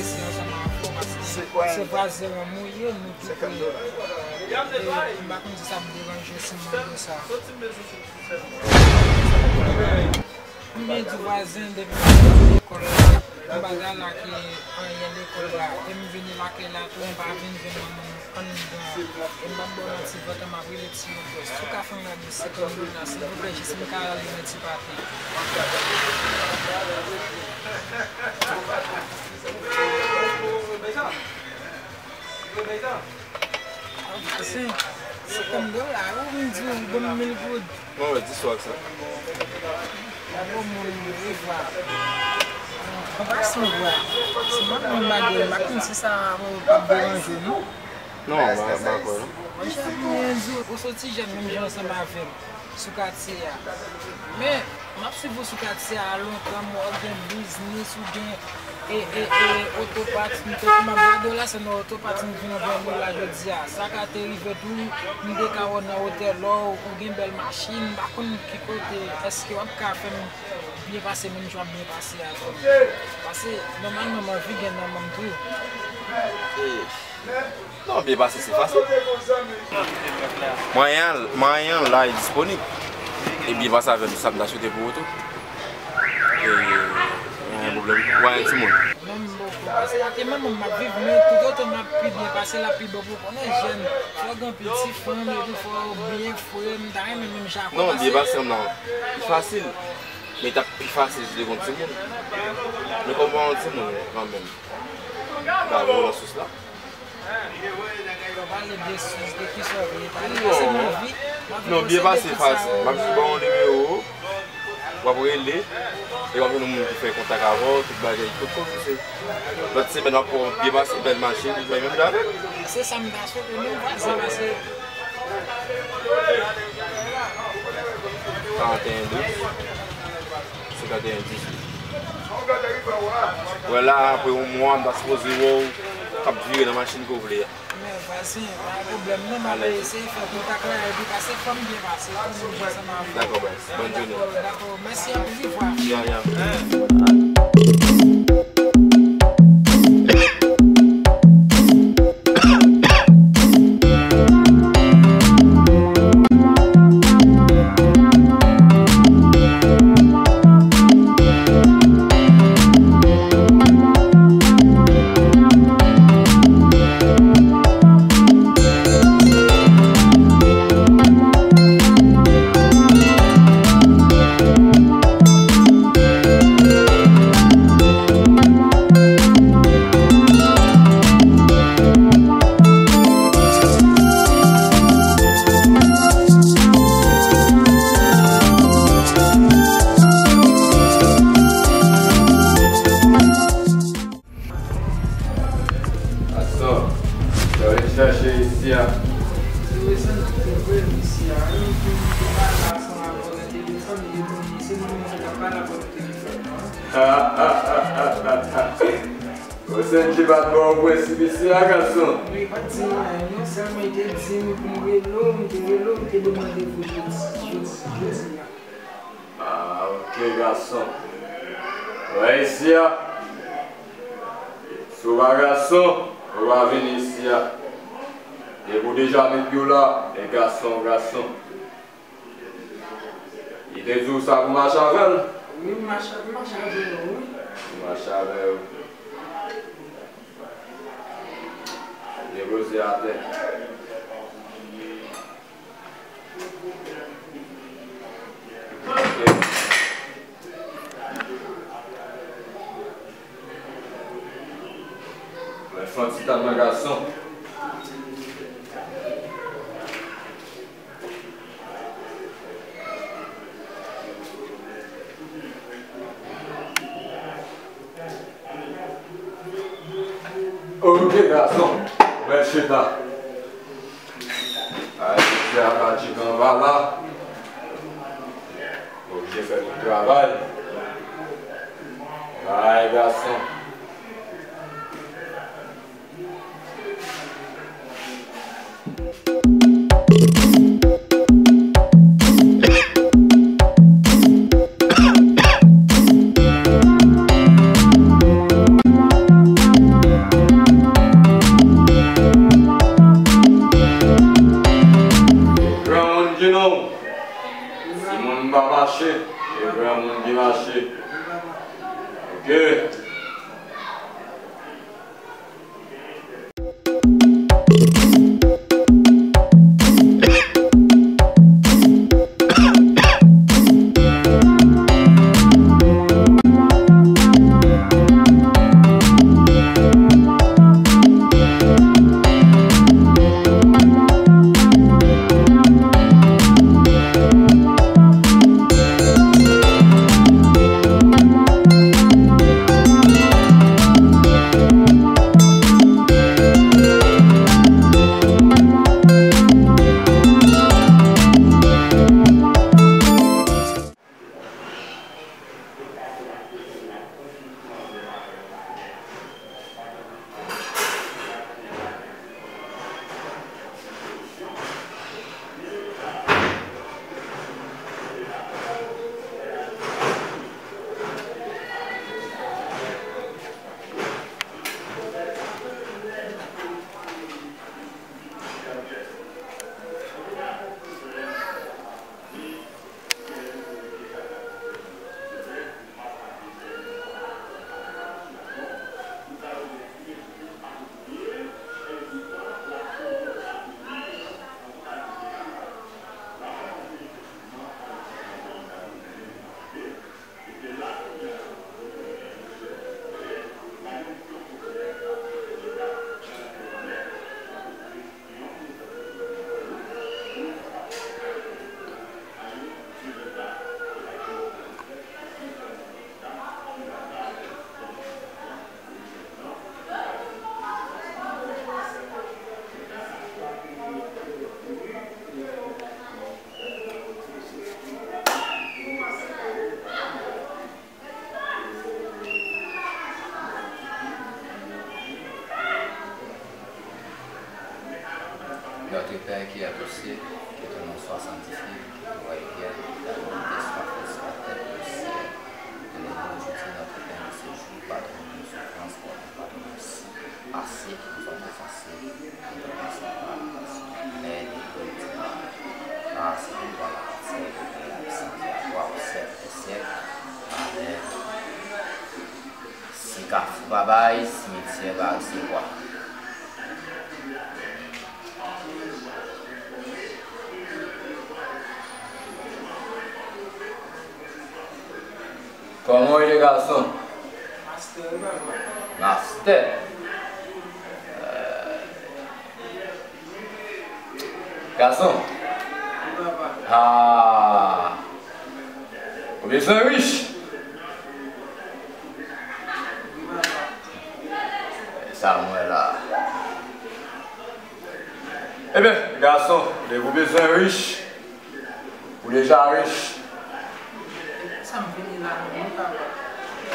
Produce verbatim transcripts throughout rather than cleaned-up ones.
Ansanm avè w, paske se vwazen an mwen ye, nou tou prè. E m pa konn si sa ap deranje w si m mande w sa. M byen di vwazen, depi m soti lekòl la, m pa t al lage anyen lekòl la. E m vini lakay la tou, m pa vin jwenn manman m anndan. E m p ap ba w manti, pandan m ap rele ti Robles. Si w ka fè m gade senkant dola, silvouplè, jis m ka ale nan ti pate. Anpasan, se kòm dola, ou vin di w ban m mil goud. Mwen wè di sou ak sa. Bon, moun, ou vwa. Anpasan, vwa. Se mwen menm, m pa gen, m pa konn si sa p ap deranje w, non. Non, m pa, m pa kwè, non. Monchè, mwen di w, ou soti jèn menm jan ansanm avè m. Sou katye a. Men, m ap swiv ou sou katye a lontan, m wè w gen biznis, ou gen, e, e, e, otopat, m te, m ap gade w la, se nan otopat m vin wè w la jodi a. Sa ka te rive tou, m te ka wè w nan otèl ou, ou gen bèl machin, m pa konn ki kote, èske w ap ka fè m byen pase menm jan w ap byen pase a tou? Paske, nòmalman, m anvi gen nan men m tou. Non, byen pase se fasil. Mwayen an, mwayen an la e disponib. E byen pase avè nou, sa m ta swete pou ou tou. E, pa gen pwoblèm. Ou pa gen timoun? Non, m poko. Paske ak manman m ap viv, men toutotan m ap pi byen pase, l ap pi bon pou w konnen jèn. Fò w gen anpil ti fanm, epi fò w byen fre, m ta renmen menm jan ak ou. Non, byen pase m nan. Li fasil. Men t ap pi fasil si w te gon timoun. Men kòm ou pa gen timoun kanmenm. Ba vye nan sous la. Non, byen pase fasil. M ap jis ba w yon nimewo, w ap rele, e w ap jwenn yon moun ki fè kontak avè w, tout bagay, tout kote se. Lòt semèn, w ap wè w byen pase, bèl machin, tout bagay, menm jan avè m. Se sa m ta swete, menm vwazen, paske karanteyen douz, senkanteyen dizuit. Wè la, apre yon mwa, m ta sipoze wè w k ap vire nan machin ke w vle a. Men vwazen, pa gen pwoblèm non, m ap eseye fè kontak la, epi pase fò m byen pase pou moun jwenn ansanm avè w. Dakò, baz. Bòn jounen. Dakò, dakò. Mèsi anpil, vwa. Ya, ya. Gason, sa w vin chache isi a? Se rezon ki te voye m isi a, wi, pou m te pale ansanm avè w nan telefòn, e bon, se mwen menm ki t ap pale avè w nan telefòn nan. Ou santi pa t ba w prensip isi a, gason? Wi, pa t di m anyen, non, sèlman li te di m pou m rele w, m te rele w, m te demande pou jodi, jodi, jodi a. Ah, ok, gason. Wè isi a. Si w pa gason, ou pa vini isi a. Depi w deja met pye w la, e gason, gason. Li te di w sa pou mache avè l? Wi, m mache, m mache avè l, wi. Ou mache avè l. Depoze atè. Mwen fè yon ti tann nan gason. Ok, gason. Mwen chita. Ay, misye a ka tcheke anba la. Oblije fè tout travay. Ay, gason. Notre Père qui es aux cieux, que ton nom soit sanctifié, que ton règne vienne, que ta volonté soit faite sur la terre comme au ciel. Donne-nous aujourd'hui notre pain de ce jour, pardonne-nous nos offenses, comme nous pardonnons aussi à ceux qui nous ont offensés, et ne nous laisse pas entrer en tentation, mais délivre-nous du mal. Car c'est pour toi la puissance, et la puissance, et la gloire au siècle des siècles. Amen. Si Kafou pa bay, simityè va resevwa. Kòman w ye, gason? Mastè, wi, papa. Mastè? Gason. Wi, papa. Ah. Ou bezwen rich? Wi, papa. E sa m wè la. Ebyen, gason, depi w bezwen rich, ou deja rich. Sa m vini la menm, wi, papa.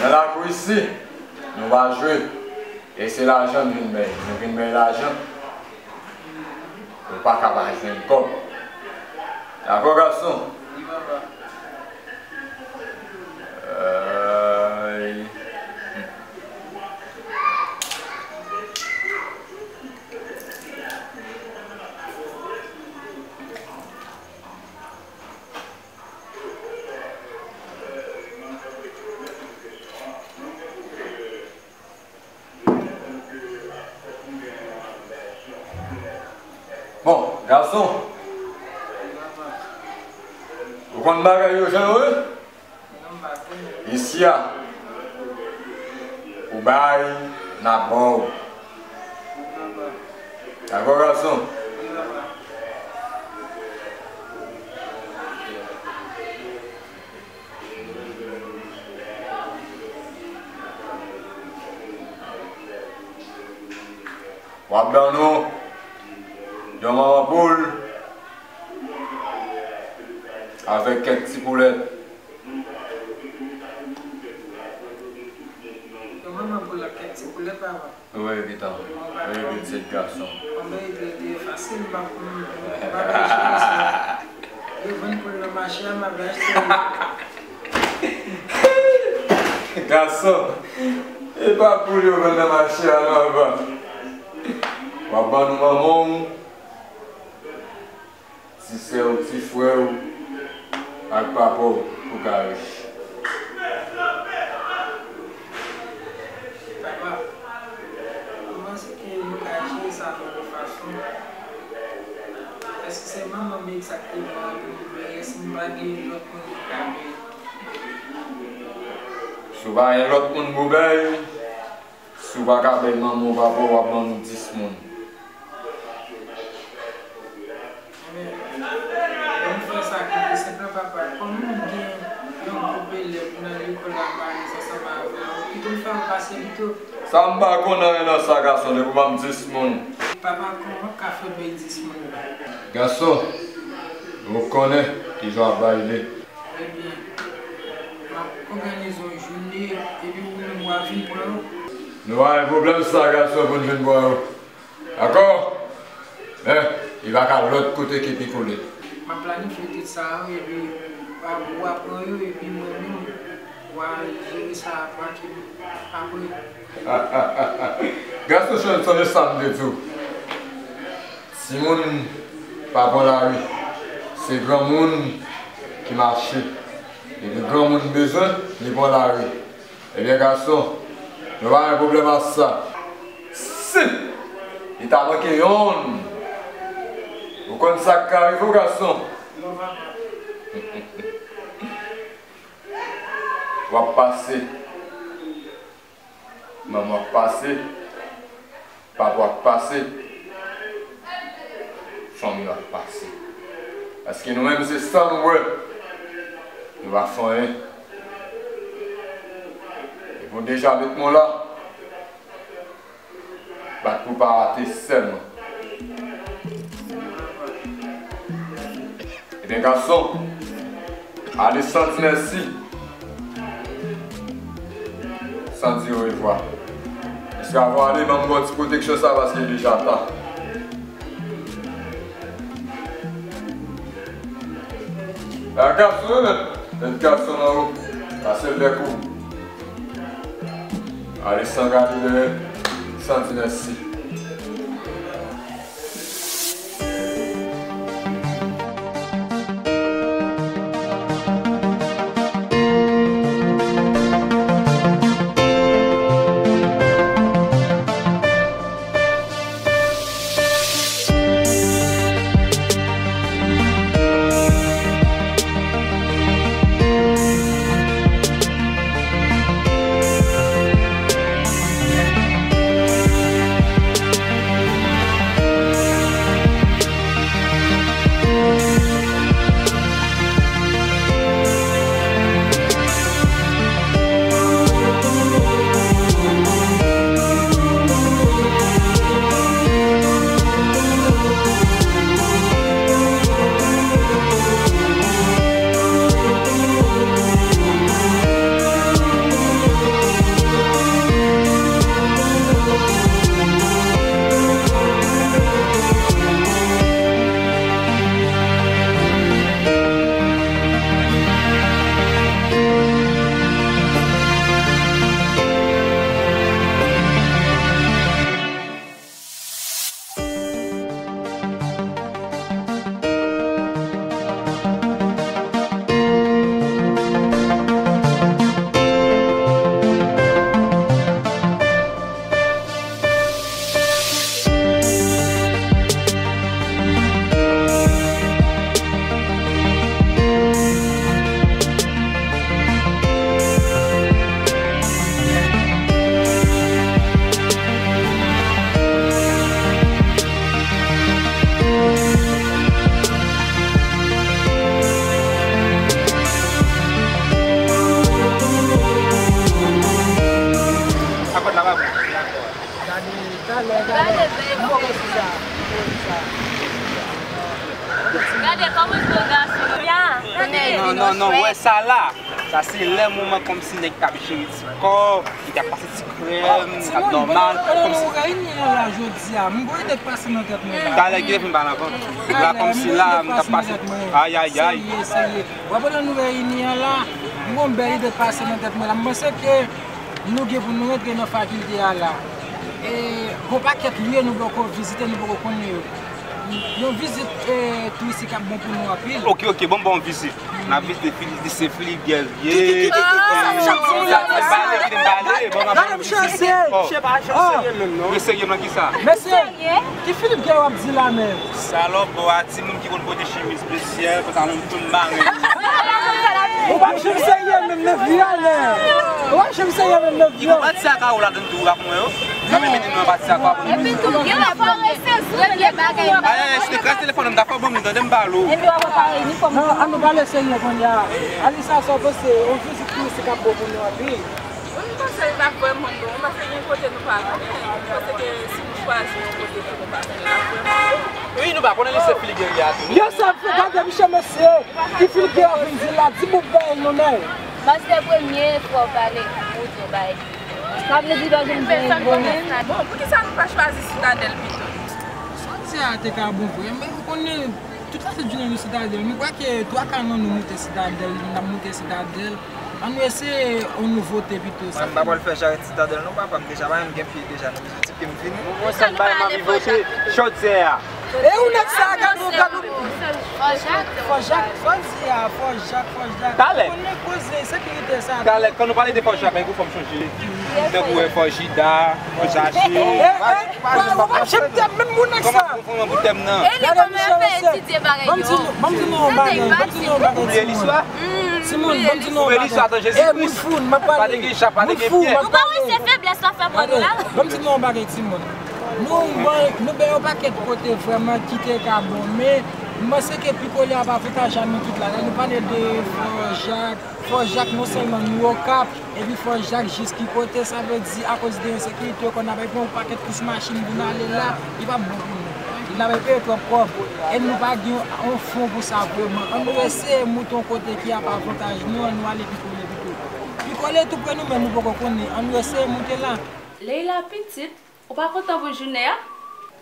Nan lakou isi, nou pa jwe. E se lajan n vin bay. Nou vin bay lajan. Ou pa ka pa jwenn kòb. Dakò, gason? Wi, papa. Ay. Bon, gason, ou konn bagay yo jan yo ye? Isi a, ou bay, n ap ba w. Dakò, gason? W ap ban nou yon manman poul avèk kèk ti poulèt. Yon manman poul ak kèk ti poulèt, papa. Wi, pitit. Wi, pitit gason. Bon, bagay trè, trè fasil, m pa konn, m pa konn chans la. Yo vann poul nan mache a, m ap achte. Gason, e pa poul yo vann nan mache a non, papa. W ap ban nou manman w, ti sè w, ti frè w, ak papa w pou ka rich. Papa, mwen panse ke nou ka jere sa nan yon fason. Èske se manman m egzakteman pou nou bay, èske nou pa gen lòt moun nou ka bay? Si w pa gen lòt moun pou bay, si w pa ka bay manman w, papa w, w ap ban nou dis moun. Ebyen, ban m fè sa ki pi senp lan, papa. Kòm nou gen yon gwoup elèv nan lekòl la, m pa alèz ansanm avè w. Pito m fè w pase pito. Sa m pa konn anyen nan sa, gason, depi w ban m dis moun. Papa, kòman w ka fè bay dis moun? Gason, ou konnen kijan w ap bay li. Ebyen, m ap òganize yon jounen, epi ou menm w a vin pran yo. Nou pa gen pwoblèm sa, gason, pou n vin pran yo. Dakò? Men, li pa ka lòt kote ke pi kole. M ap planifye tout sa, epi w a, w a pran yo, epi mwen menm, w a jere sa apre. Gason, sonje sa m te di w. Timoun pa pran lari, se granmoun ki mache. Depi granmoun bezwen, li pran lari. Ebyen, gason, nou pa gen pwoblèm ak sa. Si li ta manke yonn, ou konn sa k ka rive w, gason? W ap pase. Manman w ap pase, papa w ap pase, fanmi w ap pase. Paske nou menm se san nou wè, nou pa fè anyen. Epi w deja met men w la, bat pou pa rate sèlman. Ebyen, gason, ale san di mèsi, san di orevwa. Jiska avan w ale, ban m ba w ti pwoteksyon sa, paske li deja ta. A gason wi, men. Met gason nan ou. Pase l bèk ou. Ale san gade dèyè, san di mèsi. Gade, talè, talè. Mwen wè si sa, mwen wè si sa. Gade kòman jwe gason. Ya, gade. Non, non, non, wè sa la. Sa se lè moman kòmsi nèg k ap jere ti kò, li t ap pase ti krèm, li t ap nòmal, kòmsi. Reyinyon an la jodi a, m gon ide k pase nan tèt mwen la. Talè ki te fin pale anvan. La kòmsi la, m t ap pase. Ay, ay, ay. Serye, serye. W ap wè nan nou reyinyon an la, m gon bèl ide k pase nan tèt mwen la. M panse ke Nou gen pou nou rantre nan fakilte a la. E, gon pakèt lye nou poko vizite, nou poko konnen yo. Yon vizit, e, touristik ap bon pou nou anpil. Ok, ok, bon, bon, vizit. N ap vizite Fili-, lise Filibyè, vye. Kite m pale, kite m pale, bon, n ap vizite. Mesye, ki Filibyè w ap di la menm? Salòp, bon, a timoun ki konn pote chemiz bleu ciel, pantalon tonn maren. Ou pa janm serye menm nan vi a, men. Ou pa janm serye menm nan vi a. Li gon pati sa ka ou ladan tou, ou pa konn yo. Mwen menm, mete nou nan pati sa ka pou nou. Epi tou, gen lè fò rese sou premye bagay. Ay, ay, ay, si te kras telefòn nan, m ta fè w ban m li, tande m pale w. Epi w ap pare inifòm. Non, an nou pale serye kounye a. Alisa, sa w panse, yon vizit touristik ap bon pou nou anpil. Wi, m panse l ap vrèman bon, paske gen kote nou pa konnen, m panse ke si nou chwazi yon kote ke nou pa konnen, l ap vrèman bon. Wi, nou pa konnen lise Filibyè a tou. Yo, sa fè gade misye, mesye, ki Filibyè a vin di la, di bout bay nou, men. Paske premye fwa w pale, ou di w bay. Sa vle di pa gen bon. Bon, poukisa nou pa chwazi Sitadèl pito? Sitadèl te ka bon vre, men ou konnen, tout fason jounen nou Sitadèl. M kwè ke twa ka nan nou moute Sitadèl, n ap moute Sitadèl. Ann eseye yon nouvote pito. Mwen, m pa pral fè jarèt Sitadèl non, papa, m deja pa menm gen pye deja nan bizoutik ke m vini. Ou konn sa n bay m anvi vote, chodyè a. E ou nèg sa, gad ou, gad ou. Fò Jak. Fò Jak, fò di a, fò Jak, fò Jak. Talè. Ou konnen koze ensekirite sa. Talè, kan nou pale de fò Jak, men pou fò m chonje. Tankou, e, fò Jida, fò Jache. E, e, ou pa janm tè menm moun nèg sa. Kòman pou tèm nan? E li kòman fè etidye bagay yo? Ban m di nou, ban m di nou yon bagay, ban m di nou yon bagay, timoun. Timoun, ban m di nou yon bagay. E, moun fou, m ap pale. Moun fou, m ap pale. Ou pa wè se feblès la fè pran nou la? Ban m di nou yon bagay, timoun. Nou, bon, nou bay yon pakèt kote vrèman ki te ka bon, men m panse ke pi kole ap avantaj a nou tout la. Lè nou pale de Fò Jak, Fò Jak non sèlman nou Okap, epi Fò Jak jis ki kote, sa vle di akoz de ensekirite yo konn ap pran yon pakèt kous machin pou n ale la, li p ap bon pou nou. Li n ap peye twòp kòb, e nou pa gen yon fon pou sa vrèman. Ann nou eseye moute yon kote ki ap avantaj nou, ann nou ale pi kole pito. Pi kole tou pre nou, men nou poko konnen. Ann nou eseye moute la. Leila pitit, ou pa kontan pou jounen an?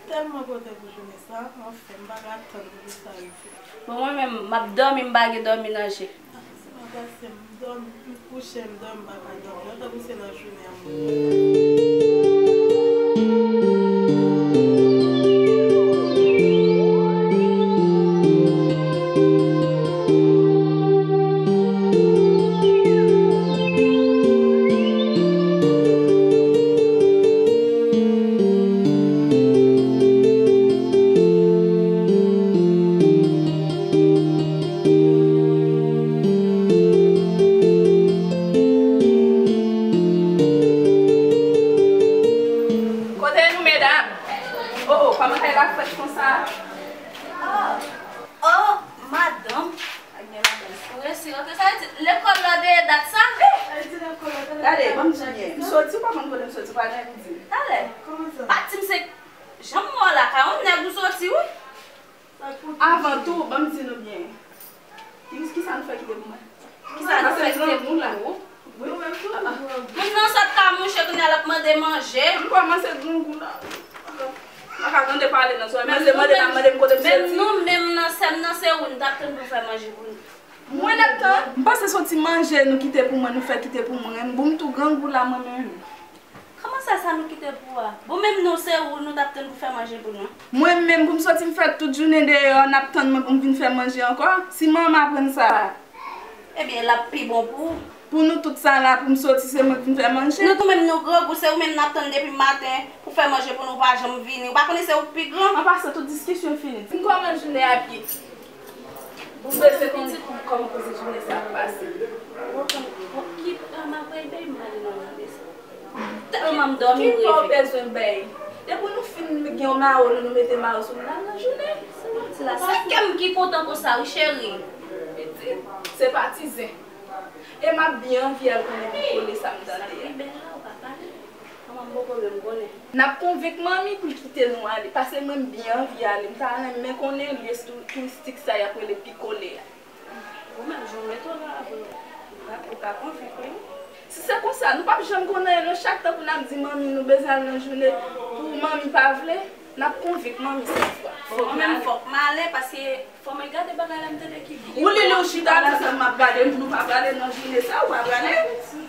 Tèlman kontan pou jounen sa, anfen, m pa ka tann pou jounen sa rive. Bon, mwen menm, m ap dòmi, m pa gen dòmi nan je. Ah, se pa pase, m dòmi, m kouche, m dòmi, m pa ka dòmi. Nan tankou se nan jounen an m Kote nou, medam? Oh, oh, kòman kay la frèt konsa? Oh, oh, madanm. Ou resi rantre, sa vle di lekòl la dèyè dat sa? Gade, ban m di w byen. M soti, ou pa konn kote m soti, ou pa gen pou di m. Talè. Pati m se jan m wè w la, ka yon nèg ou soti, wi. Avan tou, ban m di nou byen. Ki, kisa nou fè kite pou mwen? Kisa nou fè kite pou ou? Wi. Moun nan sot ka mouche, kounye a l ap mande manje. M kòmanse grangou la. M pa ka tande pale nan zòrèy. Mwen se mande, n ap mande m kote m soti. Menm nou menm nan sè m nan, se ou n t ap tann pou fè manje pou nou. Mwen n ap tann. M panse se yon ti manje nou kite pou mwen, nou fè kite pou mwen. Bon, m tou grangou la mwen menm. Kòman sa, sa nou kite pou ou a? Bon, menm nou, se ou nou t ap tann pou fè manje pou nou. Mwen menm, pou m soti m fè tout jounen deyò, n ap tann mwen pou m vin fè manje ankò? Si manman aprann sa. Ebyen, l ap pi bon pou ou. Pou nou tout sa la, pou m soti, se mwen k vin fè manje? Nou tou menm nou grangou, se ou menm n ap tann depi maten pou fè manje pou nou, ou pa janm vini. Ou pa konnen se ou k pi gran? An pasan, tout diskisyon fini. Fin kòman jounen ap ye? Bon, m bezwen konnen kòman, kòman koze jounen sa ap pase. Bon, bon, ki, ah, m ap reyveye m ale nan jounen sa. Tèlman m dòmi, m reve. Ki pa w bezwen bay? Depi nou fin gen yon mawo, nou, nou mete mawo sou nou, n al nan jounen. Se pa ti la, se kè m ki kontan konsa, wi, cheri. Pitit, se pa ti zen. E m ap byen anvi al konnen pi kole sa m tande a. Sa pi bèl la, ou pa pale. Manman m poko vle m konnen. N ap konvenk manmi pou l kite nou ale, paske mwen m byen anvi ale. M ta renmen konnen lye tou-, touristik sa y ap rele Pikole a. Ou menm, jan w mete w la, ou ka, ou ka konvenk li. Si se konsa, nou p ap janm konn anyen non. Chak tankou n ap di manmi nou bezwen al nan jounen, pou manmi pa vle, n ap konvenk manmi sèt fwa. Bon, mwen menm fòk m ale, paske fò mwen gade bagay la, m tande ki byen. Ou li li, ou chita la, sa m ap gade, nou pa prale nan jounen sa, ou pa prale?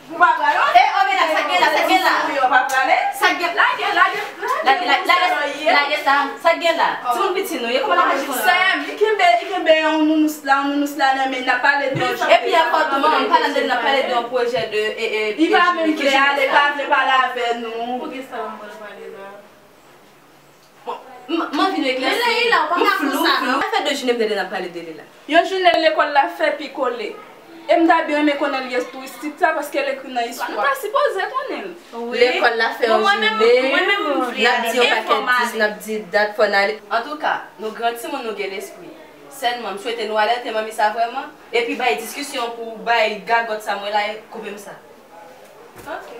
Ou pa prale? E, o, men la, sa gen la, sa gen la? Ou pa prale? Sa gen la? Lage, lage, lage, lage, lage sa, sa gen la? Timoun piti nou ye, kòman n ap fè la? Sè m, li kenbe, li kenbe yon nounous la, yon nounous la nan men, n ap pale de yon... Epi ankò tou, manman m pale de, n ap pale de yon pwojè de, e, e, li pa menm vle ale, pa vle pale avè nou. Pou ki sa m pral pale la? Bon, m, m anvi nou eklèsi. Men lè li la, ou pa ka konsa, non. Sa fè de jounen m tande n ap pale de li la. Yon jounen lekòl la fè Pikole. E m ta byen renmen konnen lyè touristik sa, paske l ekri nan istwa. Nou ta sipoze konnen l. Wi. Lekòl la fè yon jounen, n ap di yon pakèt dis, n ap di dat, fò n ale. Antouka, nou gran timoun, nou gen lespri. Sèlman, m swete nou alète manmi sa vrèman, epi bay diskisyon pou bay gagòt sa mwen la, koupe m sa. Ok.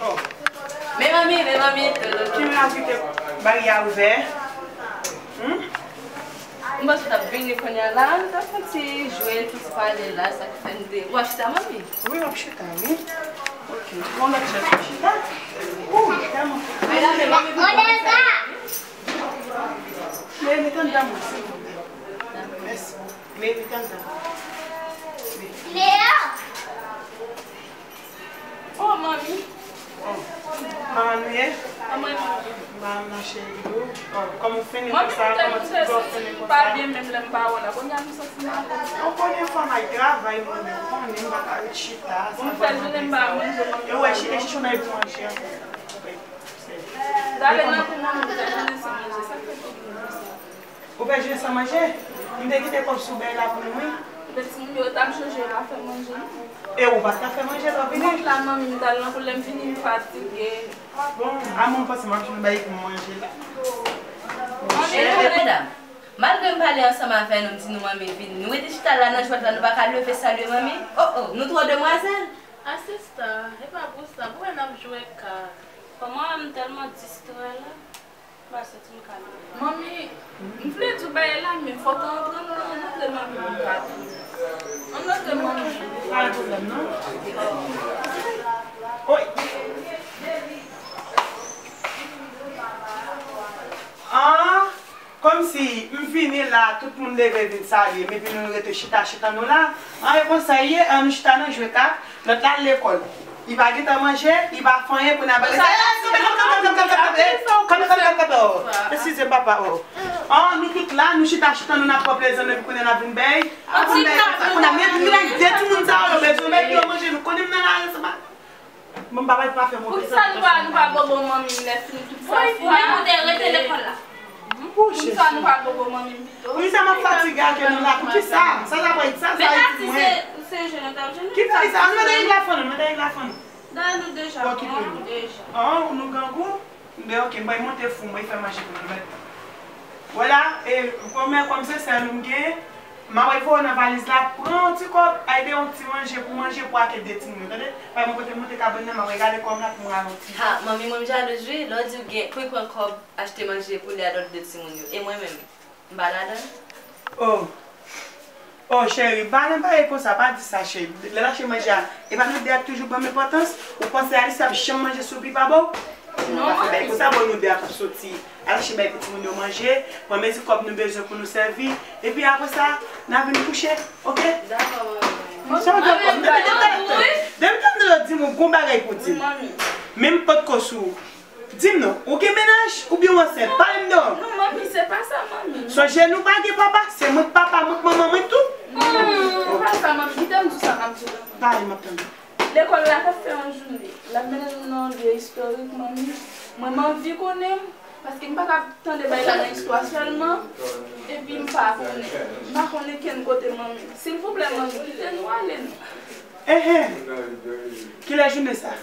Oh. Men manmi, men manmi. Ki mwen ap kite bagay a ouvè? Hmm? M panse w t ap vini kounye a la, nou t ap fè ti jwe, ti pale la, sa k fè n de. W ap chita, manmi? Wi, m ap chita, wi. Ok. Bon, lòt chèz pou chita. Ou, chita, manmi. Men, met anndan mwen, silvouplè. Mèsi. Men, met anndan mwen. Kòman nou ye? Kòman e manje? Ba m nan cheri tou. Oh, kòman w fini konsa? Kòman ti kò w fini konsa? Mwen menm, mwen menm, m pa byen menm lè m pa wè w la. Kounye a m santi m ale. Ou konnen fanm ay travay, mwen menm, ou konnen m pa ka ret chita. Bon, m fè jounen m pa manje, mwen menm. E w wè, e chichon bay pou manje an. Gade nan kou mwen, m fè jounen san manje. Sa k fè pou mwen? Ou pèdi san manje? M te kite kòb sou bèy la pou nou, wi. Lè timoun yo t ap chanje, yo pa fè manje, non. E ou pa t ka fè manje lè w vini? Mwen la, manmi, m t al nan koulè, m vini, m fatige. Bon, a mwen, m panse m ap jwenn bagay pou m manje la. Monchè. Medam, malgre m pale ansanm avè nou, m di nou manmi vini. Nou rete chita la nan jwèt la, nou pa ka leve salye manmi? Oh, oh, nou twò demwazèl. A sista, e pa pou sa, pou wè n ap jwe kat. Kòman m tèlman distrè la. Manmi, m vle di w bagay la, men fòk ann antre, non, ann antre, manmi, pou m ka di w. Ann antre, manmi. Pa gen pwoblèm, non. Oy! Ah, kòmsi m vini la, tout moun leve vin salye m, epi nou rete chita, chita nou la. Ah, e konsa ye, ann nou chita nan jwe kat, lòt la al lekòl. Li pa gentan manje, li pa fè anyen, kounye a bagay sa. Kanpe, kanpe, kanpe, kanpe, kanpe, kanpe, oh. Eskize m, papa, oh. Ah, nou tout la, nou chita, chita, nou n ap pran plezi nou, epi kounye a n ap vin bèy. N ap vin bèy konsa. Kounye a, men, men, de timoun sa yo, bezwen, men, yo manje, nou konnen m nan lari, se pa. Bon, papa, pa fè m. Poukisa nou pa, nou pa bobo manmi m lè fini tout sa? Wi, pou mwen, nou te rete lekòl la. Poukisa nou pa bobo manmi m pito? Poukisa m ap fatige ak nou la? Poukisa? Sa, sa, sa, sa, se, se jene, ta jene. Ki peyi sa? Ann mete règ la fann, ann mete règ la fann. Dayè nou deja grangou deja. Ah, nou grangou? Ben, ok, m pral monte fou, m pral fè manje pou nou, mèt. Vwala, e kòm, kòm se sèl ou m genyen, m ap voye w nan valiz la, pran yon ti kòb, al ede yon ti manje pou manje pou ake de timoun yo, tande? Bay mwen kote m monte kabann nan, m ap regade kòb la pou m rale yon ti. Ha, manmi, mwen m jalouz wi, lè w di w gen, pou w pran kòb, achte manje pou lè a lòt de timoun yo. E mwen menm? M pa ladan l. Oh. Oh, cheri, pa nan bagay konsa, pa di sa, cheri. Lè l achte manje a, e pa nou de a k toujou ban m enpòtans? Ou panse Alice ap janm manje soup li pa ba w? Non, pa fè bagay konsa, bon, nou de a k ap soti al achte bay pou timoun yo manje, pran mezi kòb nou bezwen pou nou sèvi, epi apre sa, n a vin kouche, oke? Dakò, manmi. Sa w di ankò? Depi talè, depi talè, depi talè, di m ou gon bagay pou di m. Men m potko sou ou. Di m non, ou gen mennaj oubyen w ansent? Pale m non. Non, manmi, se pa sa, manmi. Sonje nou pa gen papa, se mwen k papa, mwen k manman mwen tou. Non, se pa sa, manmi. Kite m di w sa m ap di w la. Pale, m ap tande. Lekòl la t ap fè yon jounen. L ap mennen nou nan yon lye istorik, manmi. Mwen, m anvi konnen, paske m pa ka tande bagay la nan istwa sèlman, epi m pa konnen. M pa konnen kenn kote, manmi. Silvouplè, manmi, kite nou ale, non. Enhen. Kilè jounen sa?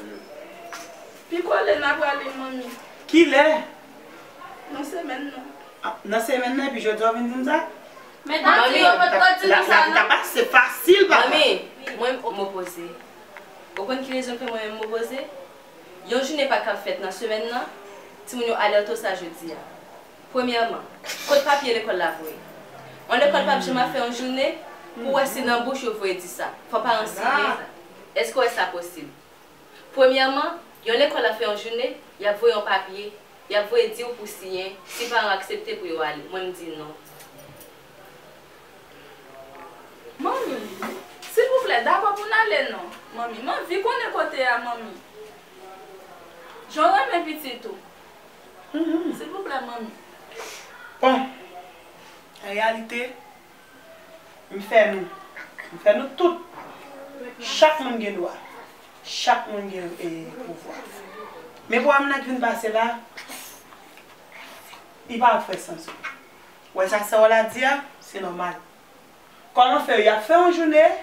Pi kole n a prale, manmi. Kilè? Nan semèn nan. Ah, nan semèn nan, epi jodi a w vin di m sa? Men dati yo potko di nou sa, non? Lavi ta pase fasil, papa. Manmi, mwen, m opoze. Ou konn ki rezon k fè mwen menm m opoze? Yon jounen pa kab fèt nan semèn nan, timoun yo alète w sa jodi a. Premyèman, kot papye lekòl la voye? Yon lekòl p ap janm ap fè yon jounen pou w wè se nan bouch yo voye di sa. Fò paran siyen sa. Èske w wè sa posib? Premyèman, yon lekòl ap fè yon jounen, y ap voye yon papye, y ap voye di w pou siyen, si paran aksepte pou yo ale. Mwen, m di non. Manmi, silvouplè, dakò pou n ale non. Manmi, m anvi konnen kote a, manmi. Jan w renmen pitit ou. Silvouplè, manmi. Bon, an reyalite, m fè nou, m fè nou tout. Chak moun gen dwa. Chak moun gen, e, pouvwa. Men pwoblèm nan ki vin pase la, li pa fè sans. Ou wè sa sè w la di a, se nòmal. Kòman fè y ap fè yon jounen,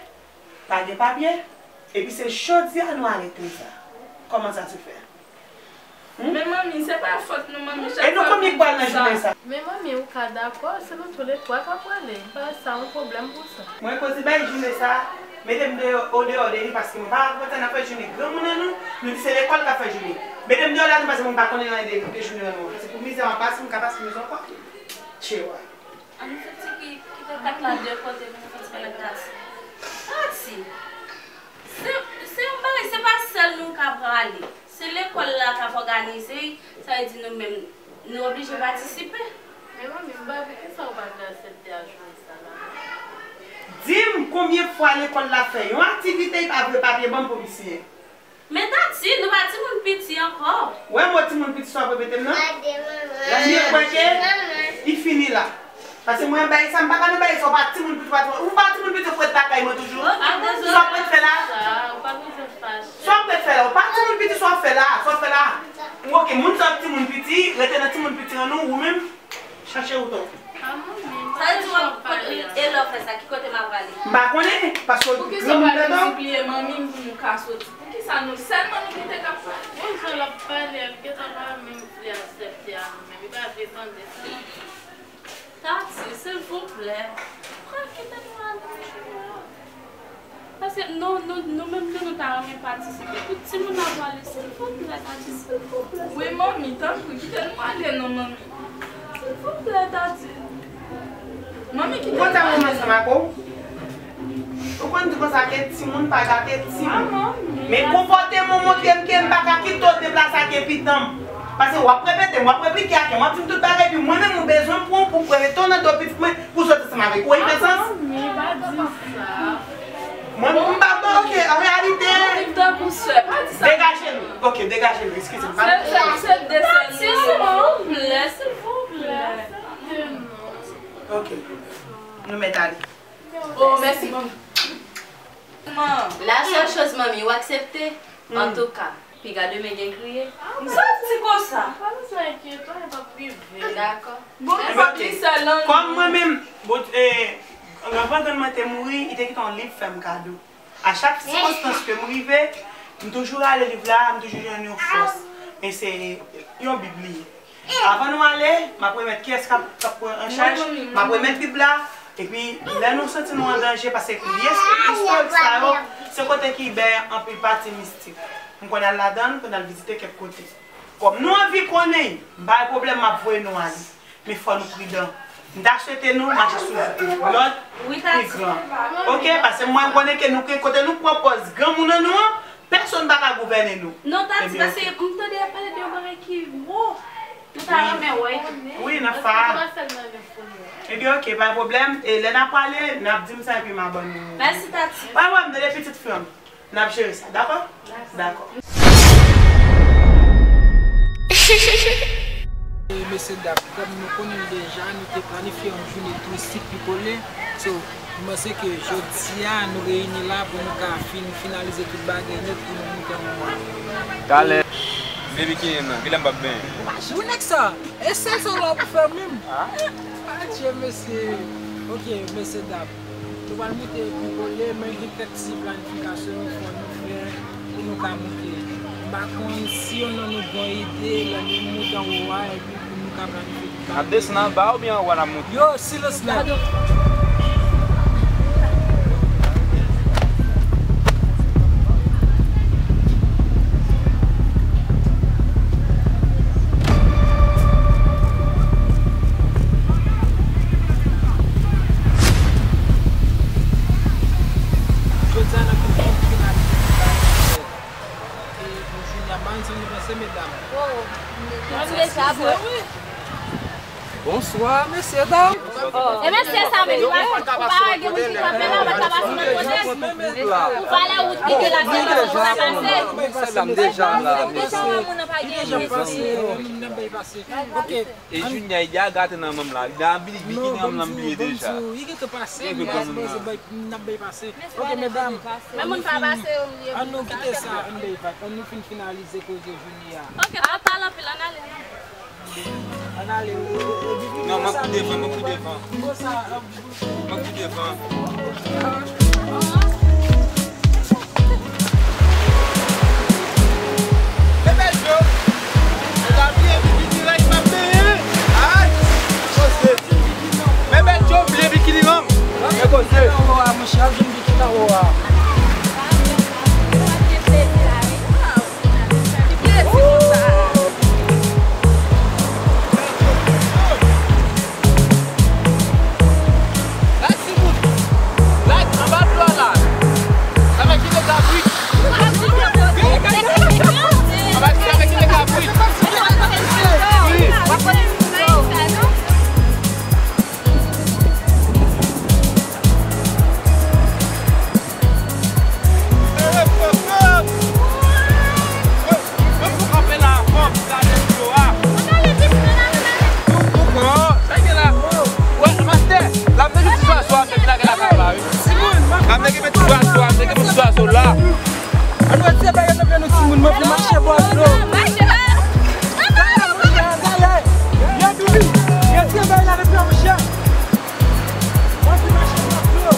pa gen papye, epi se jodi a nou alète sa? Kòman sa se fè? Hmm? Men manmi, se pa fòt nou, manmi. E nou konbyen k pral nan jounen sa? Men manmi, ou ka dakò, se nou toulètwa k ap prale. M pa wè sa yon pwoblèm pou sa. Mwen koze bay jounen sa, mete m deyò, odeyò de li, paske mwen pa kontan n ap fè jounen granmoun an nou, nou di se lekòl k ap fè jounen. Mete m deyò la tou, paske mwen pa konnen anyen de, de jounen an non. Se pou mizè m ap pase, m ka pase mizè ankò. Tchewa. Ann fè ti ki, kite kat la de kote pou nou fè ti pale ak Tati. Tati! Se, se yon bagay, se pa sèl nou k ap prale. Se lekòl la k ap òganize, sa vle di nou menm, nou oblije patisipe. Men manmi, m pa konprann sa ou pa vle aksepte a jounen sa la. Di m konbyen fwa lekòl la fè yon aktivite, li pa voye papye ban m pou m siyen. Men Tati, nou pa timoun piti ankò. Wè mo timoun piti sa w ap repete m nan? Lè m byen kwè ke li fini la. Paske mwen bay sa, m pa ka nan bay sa, w pa timoun piti, w pa timoun, ou pa timoun piti, ou ret lakay mwen toujou. Sa w ap ret fè la? Sa w ap ret fè la? Ou pa timoun piti, sa w ap fè la? Sa w ap fè la? Ok, moun sa timoun piti, rete nan timoun piti an nou, ou menm, chache wout ou. Sa vle di w ap, e lè w fè sa, ki kote m ap prale? M pa konnen, paske w granmoun dedan. Poukisa w pa vin sipliye manmi m pou nou ka soti? Poukisa nou sèlman nou kite k ap pale? Bon, jan l ap pale a, l gentan pa menm vle aksepte a, li menm, li pa vle tande sa. Tati, silvouplè, pran kite nou ale, Junior. Paske nou, nou, nou menm tou, nou ta renmen patisipe. Pou timoun nan pwale, silvouplè, Tati, silvouplè. Wi, manmi, tanpri, kite nou ale non, manmi. Silvouplè, Tati. Manmi, kite nou ale. Ou konn sa mwen ansanm ak ou? Ou konn di konsa ke timoun pa gate timoun. Men konpòteman w montre m ke m pa ka kite w deplase ak epitan m. Paske w ap repete m, w ap replike ak m, w ap di m tout bagay, epi mwen menm ou bezwen m pran w pou prete w nan do pitit mwen pou soti ansanm avèk ou. Wi, fè sans? Manmi, pa di sa. Mwen, m pa, bon, ok, an reyalite. Degaje nou. Ok, degaje nou, eskize m. Se, se, se de sèl nou. Silvouplè, silvouplè. Ok. Nou mèt ale. Oh, mèsi, manmi. La sèl choz, manmi, ou aksepte? Antouka, piga demen gen kriye. Sa di konsa? Pa bezwen enkyete w, e p ap rive. Dakò. Bon, men pa pli sèl nan nou. Kòm mwen menm, bon, eh, anvan grann mwen te mouri, li te kite yon liv fè m kado. A chak sikonstans ke m rive, m toujou rale liv la, m toujou jwenn yon fòs. Men se yon bib li ye. Avan nou ale, m ap remèt kiyès k ap, k ap pran an chaj, m ap remèt bib la, epi lè nou santi nou an danje, paske lye istorik sa yo, se kote ki bay anpil pati mistik. M konn al ladan l, m konn al vizite kèk kote. Kòm nou anvi konnen, m pa gen pwoblèm, m ap voye nou ale. Men fò nou pridan. M ta swete nou mache sou lòd pi gran. Ok, paske mwen konnen ke nou, ke kote nou pran pòz granmoun an nou an, pèsonn pa ka gouvène nou. Non, Tati, paske m tande y ap pale de yon bagay ki wo. Nou ta renmen wè. Wi, nan fa a. Ebyen, ok, pa gen pwoblèm. E lè n ap prale, n ap di m sa epi m a ban nou. Mèsi, Tati. Pa gen pwoblèm, tande pitit fi m. N ap jere sa, dakò? Dakò. E mesye dam, kòm nou konnen l deja, nou te planifye yon jounen touristik Pipole. So, m panse ke jodi a, nou reyini la pou nou ka fin finalize tout bagay nèt pou nou moute anwo a. Talè. Baby ki nan, kilè m p ap benyen? Ou nèg sa, e sèl sa w la pou fè menm? Adye, mesye. Ok, mesye dam. Nou pral moute Pipole, men gen kèk ti planifikasyon nou fò nou fè pou nou ka moute. M pa konn si yonn nan nou gen yon ide lè nou moute anwo a, epi pou nou ka planifye tout bagay. N ap desann anba oubyen anwo a n ap moute? Yo, silans nèt. Jodi a n ap vin konn finalite bagay. E pou jounen an, ban m di nou panse, medam. Bonswa, mesye dam. E mesye sa menm, ou pa, ou pa gen moun ki kanpe la, ou pa ta pase nan kote. Ou pa lè wout ki te la, se la pou sa pase. Mesye dam deja la, mesye. Deja pase, mezanmi. E Junior, ide a gate nan men m la. Li nan bikini an m nan bliye deja. Li gentan pase, li gentan pase, bay, n ap bay pase. Ok, medam, men moun pa pase yo, m ye. Ann nou kite sa, ann bay vag, ann nou fin finalize koze jounen an. Ok, pa pale anpil, ann ale. Ann ale, wi, wi, wi. Non, mwen pi devan, mwen pi devan. Mwen pi devan. Bebe Joe, ou pa bliye bikini règ m ap benyen? Ay, koze. Bebe Joe bliye bikini lan. E koze. Nan wo a, monchè, ap jwenn bikini nan wo a. Ki plezi konsa. La timoun. La anba dlo a la. Tout zwazo la. Ann retire bay yo nan pye nou timoun, mwen vle mache bò dlo. Talè, monchè, talè. Yo, Bibi, retire bay la nan pye, monchè. Mwen vle mache bò dlo.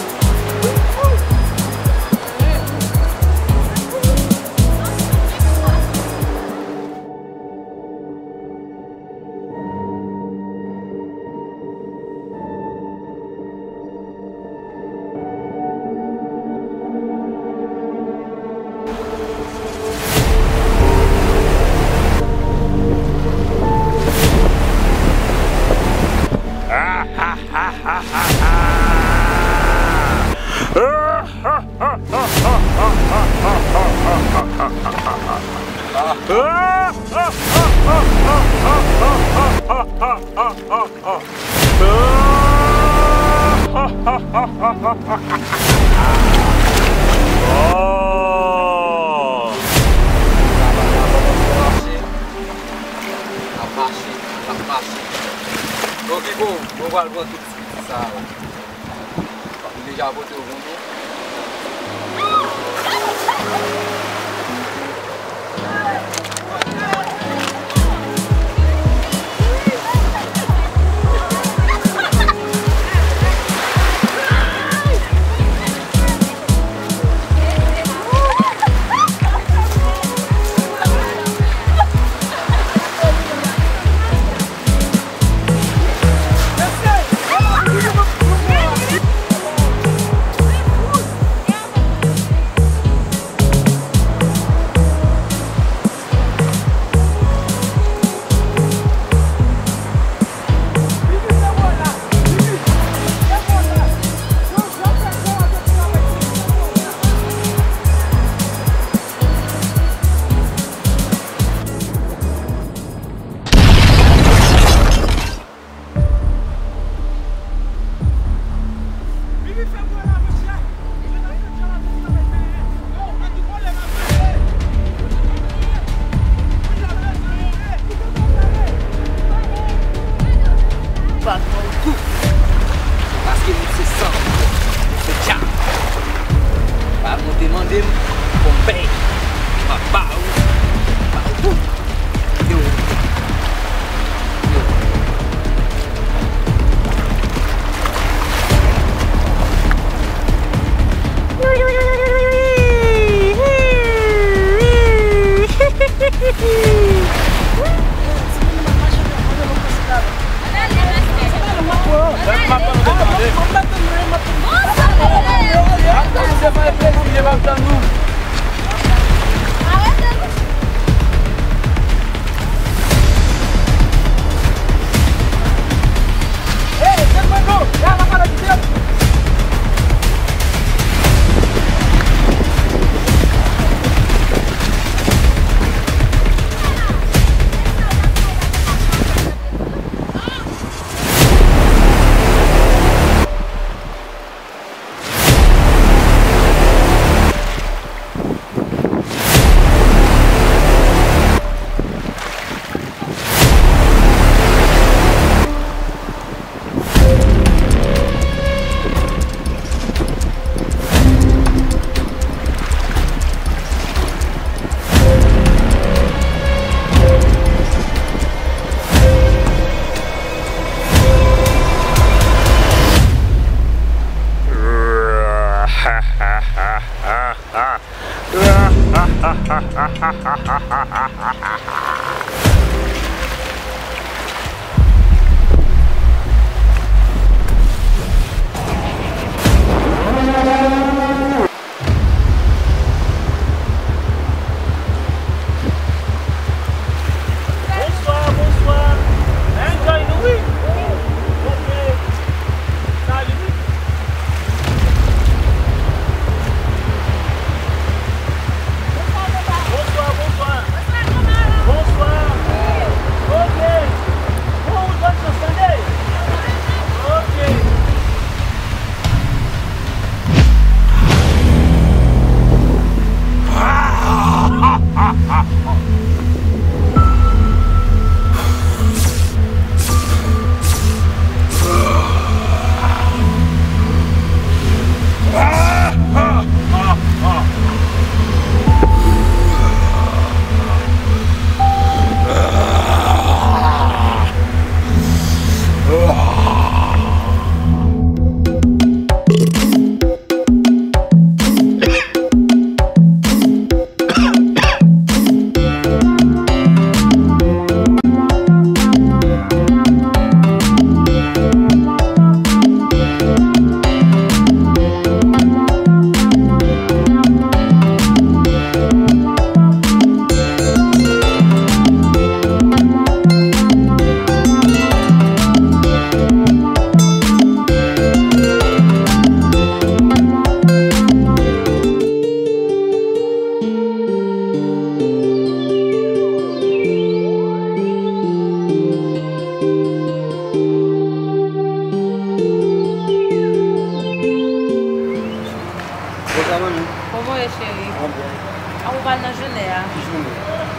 N ap mache, n ap mache. Ok, bon, nou pral pran tout ti piti sa a la. Li deja pote yo pou nou. Bat mwen tou. Paske nou se san, nou se djab. Pa monte mande m pou m pèy. M ap ba ou, ba ou tout. Yo. Yo. Bonswa, bonswa. Enjoy nou, wi. Ok. Salut. Bonswa, bonswa. Bonswa. Ok. Bon, ou jwenn chans tande. Ok. Cheri. An, ou pral nan jounen an? Ki jounen?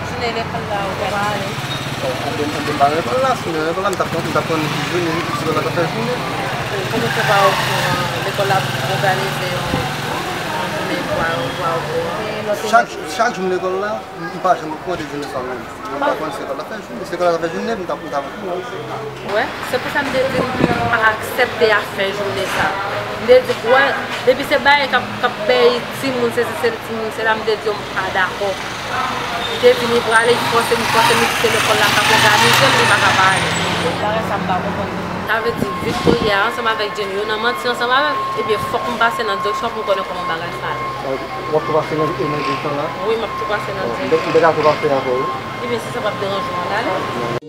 Jounen lekòl la, ou pral ale? Bon, anben, anben, m pa lekòl la, si m te lekòl la, m t ap, m t ap konnen ki jounen, si lekòl la t ap fè jounen. Kòman w fè pa okouran? Lekòl la ap òganize yon, yon jounen pou a, pou a okouran. Chak, chak jou m lekòl la, m, m pa janm konte jounen sa menm. Mwen pa konn si lekòl la fè jounen. Si lekòl la fè jounen, m t ap, m t ap okouran. Wè, se pou sa m te di m pa aksepte afè jounen sa. M te di, wè, depi se bagay k ap, k ap bay timoun, se, se, se timoun, se la m te di yo m pa dakò. M te di li prale, li fòse m, li fòse m, li di se lekòl la k ap òganize m, li pa ka pa ale. Bagay sa m pa konprann. Sa vle di, Victoria ansanm avèk Jenny, yo nan manti ansanm avè m, ebyen, fòk m pase nan direksyon pou m konnen kòman bagay sa ye. W ap tou pase nan, nan direksyon la? Wi, m ap tou pase nan direksyon. M te ka tou pase avè w. Ebyen, si sa p ap deranje w, ann ale.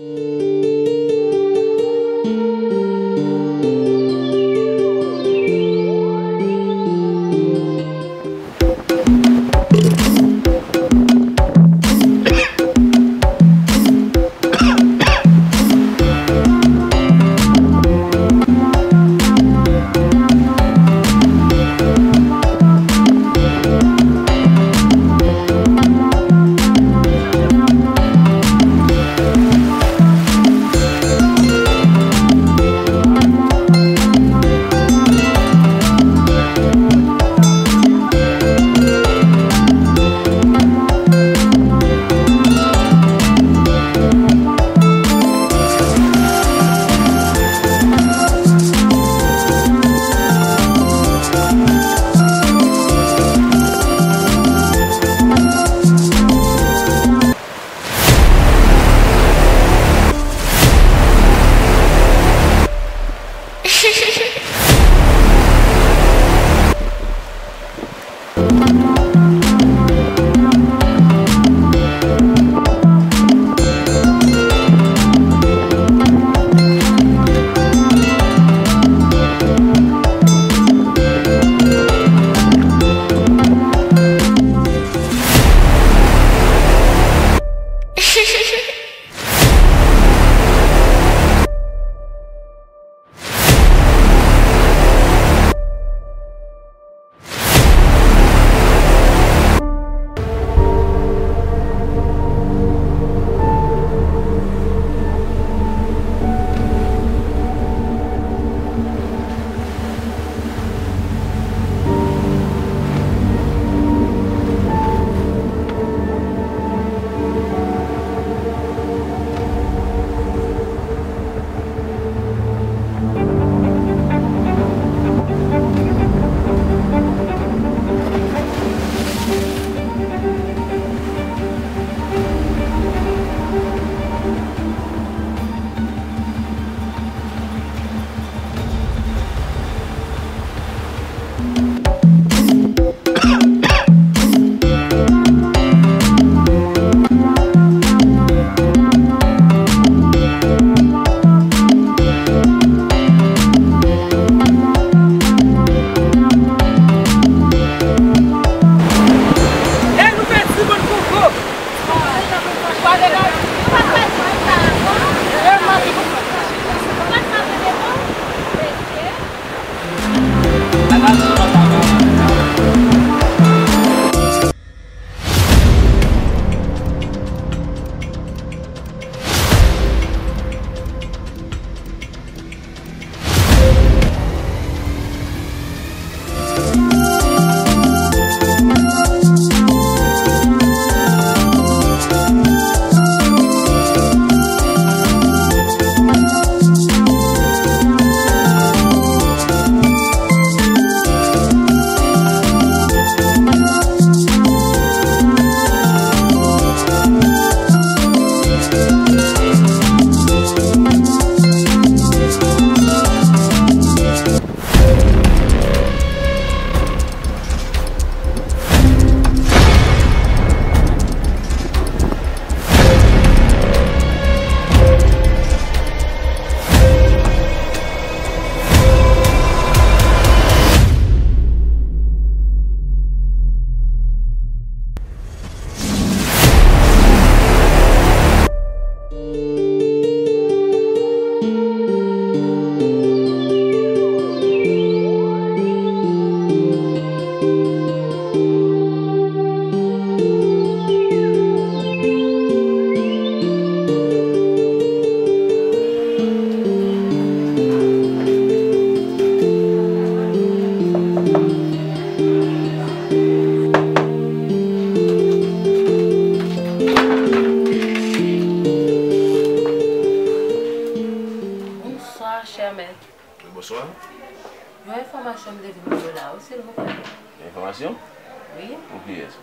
Wi. Pou kiyès?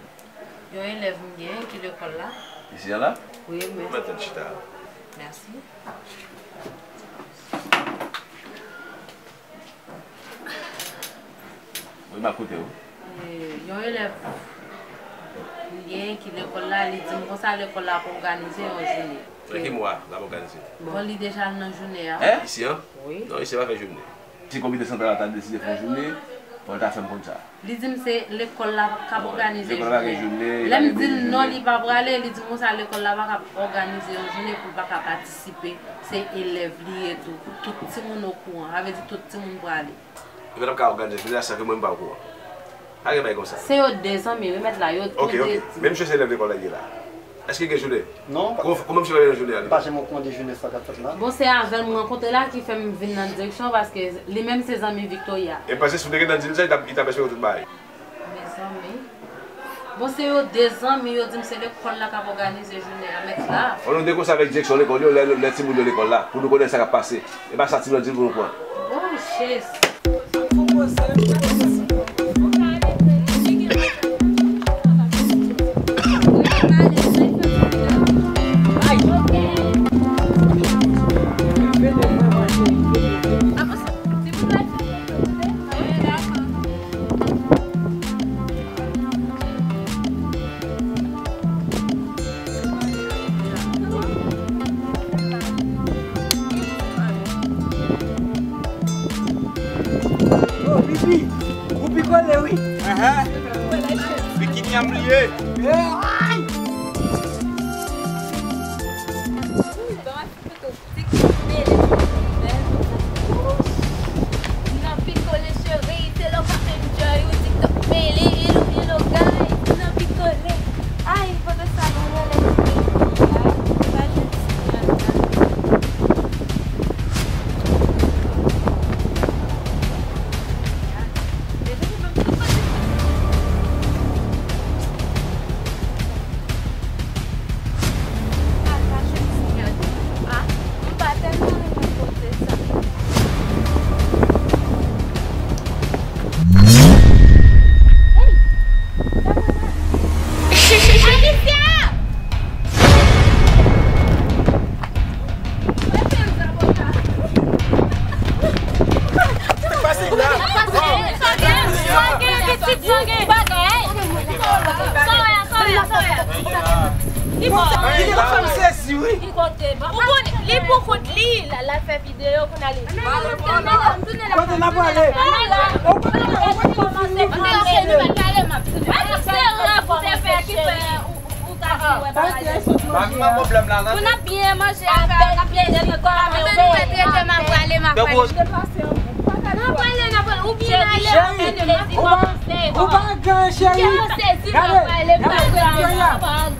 Yon elèv m gen ki lekòl la. Isi a la? Wi, men. Mwen tèt chita. Mèsi. Wi, m ap koute w. E, yon elèv m gen ki lekòl la, li di m konsa lekòl la ap òganize yon jounen. Nan ki mwa l ap òganize? Bon, li deja al nan jounen an. Hein? Isi an? Wi. Non, isi a pa fè jounen. Si komite santral la ta deside fè yon jounen, fò l ta fè m konn sa. Li di m se lekòl la k ap òganize jounen. Lè m di l non, li pa prale, li di m konsa lekòl la pa ka òganize yon jounen pou l pa ka patisipe. Se elèv li ye tou. Tout timoun okouran. Sa vle di tout timoun prale. Epi l ap ka òganize jounen an san ke mwen m pa okouran. Pa gen bagay konsa. Se yo de zanmi, wi, mèt la, yo tou de di. Ok, ok. Men misye se elèv lekòl la li ye la. Èske gen jounen? Non, pa. Kòman, kòman misye pa gen jounen an? Li pa janm okouran de jounen sa k ap fèt la. Bon, se avè l m rankontre la ki fè m vin nan direksyon, paske li menm se zanmi Victoria. E m panse si w te gentan di l sa, li t ap, li t ap eksplike w tout bagay. Mezanmi. Bon, se yo de zanmi, yo di m se lekòl la k ap òganize jounen an, mèt la. Fò nou negosye avèk direksyon lekòl yo, lè, lè timoun yo lekòl la, pou nou konnen sa k ap pase. E pa sa timoun yo di l pou nou pran. Oh, Jezi. Oh, Bibi, ou pikole, wi. Ahan. Bikini an bliye. Eh, ay! TikTok mele. Nan pikole cheri, se lè w pa enjoy ou TikTok mele. Hello, hello, guys. Nan pikole. Ay, foto sa nou rele ti guys. Pa jwenn ti guys la. Depi nou menm tout kote. Sa gen pitit, sa gen bagay. Sa wè a, sa wè a, sa wè a. Li fò. Li kote, li pou kont li, la, la fè videyo, kounye a li. Kote n ap prale? Ou pa, ou pa kòmanse pale. Se rèv ou te fè ki fè ou, ou, ou ta di wè pa pale. Pa gen pwoblèm la, non. Pou n ap byen manje avèk byen di kò, men ou trete m ap prale, m ap prale. N ap prale, n ap prale. Ou byen ale, ou fè plezi kòmanse. Ou pa gen, cheri. Gade, gade, Victoria.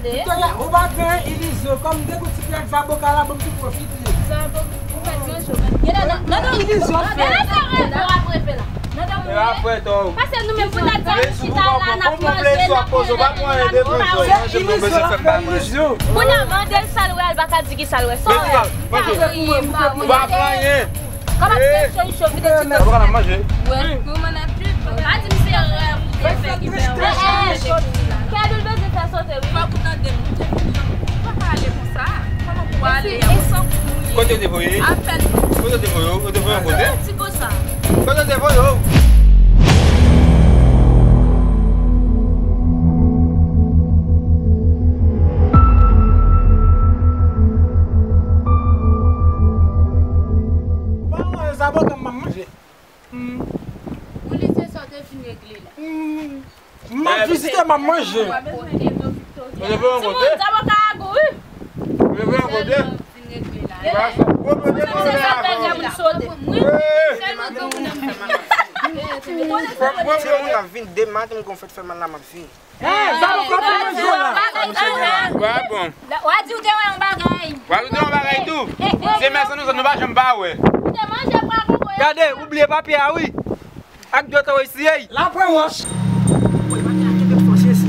Victoria, ou pa gen ilizyon. Kòm de gout ti pyè zaboka la, bon, m tou pwofite. Zaboka, ou mèt manje, ou mèt. Gade, nan, nan, nan. Ilizyon fè. Gade sa rèv ou ap refe la. Nan, nan, mwen. Pase nou menm pou n ap chita la, n ap manje, n ap manje, n ap manje. Se ilizyon, l ap fè ilizyon. Pou n ap mande l sa l wè, l pa ka di ki sa l wè. Sa w wè? Ou pa pran anyen. Kòman se cheri chou vide ti. Ou pa ka manje. Wi. Pou mwen ap chita. Pa di m se rèv ou te fè ki fè ou. Kè nou bezwen fè sote, wi. Fòk ou tande m. Ou te fin janm. Ou pa ka ale konsa. Kòman pou ale a? Ou san kou ou ye. Kote yo te voye? Apèn. Kote yo te voye? Yo te voye yon kote? Ti ko sa. Kote yo te voye? Bon, zaboka m ap manje. Hmm. Ou li se sa w te fin regle la. Hmm. M ap vizite, m ap manje. Ou te voye yon kote? Timoun, zaboka a gou, wi. Ou te voye yon kote? Ou te voye yon kote? Ou te voye yon kote? Fòk mwen, mwen ap vin demen, m gon fèt fè mal la, m ap vin. Eh, sa nou konprann manje la. Wa bon. Wa di ou te wè yon bagay. Wa di ou te wè yon bagay tou. Se mèsenè nou, nou pa janm pa wè. Ou te manje pa kongo. Gade, ou bliye papye a wi. Ak dwèt ou eseye. Lapwen wòch. Woy, papye a kenbe fò, Jezi.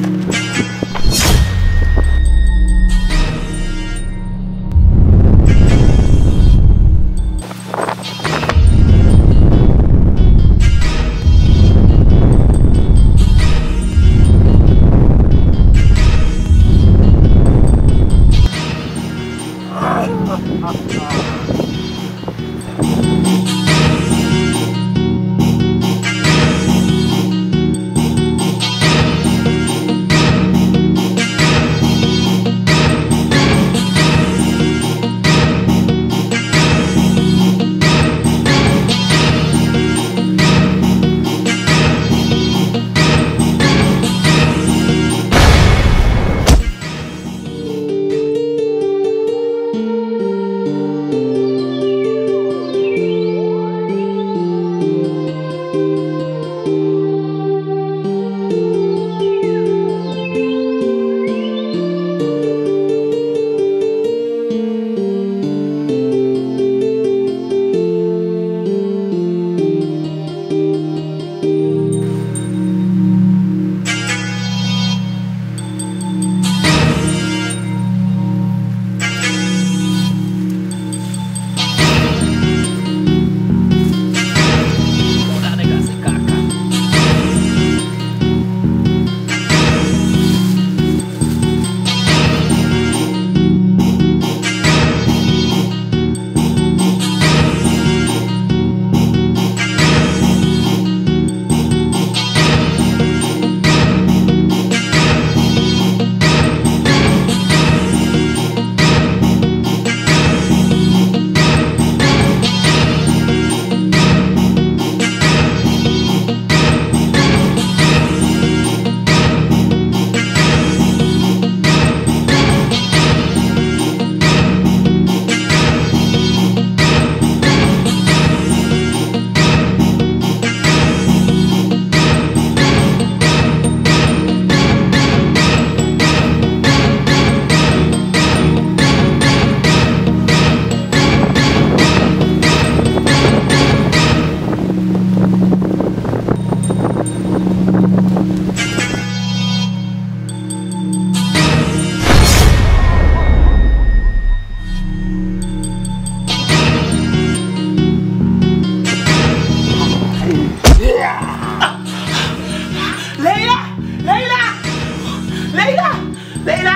Leila!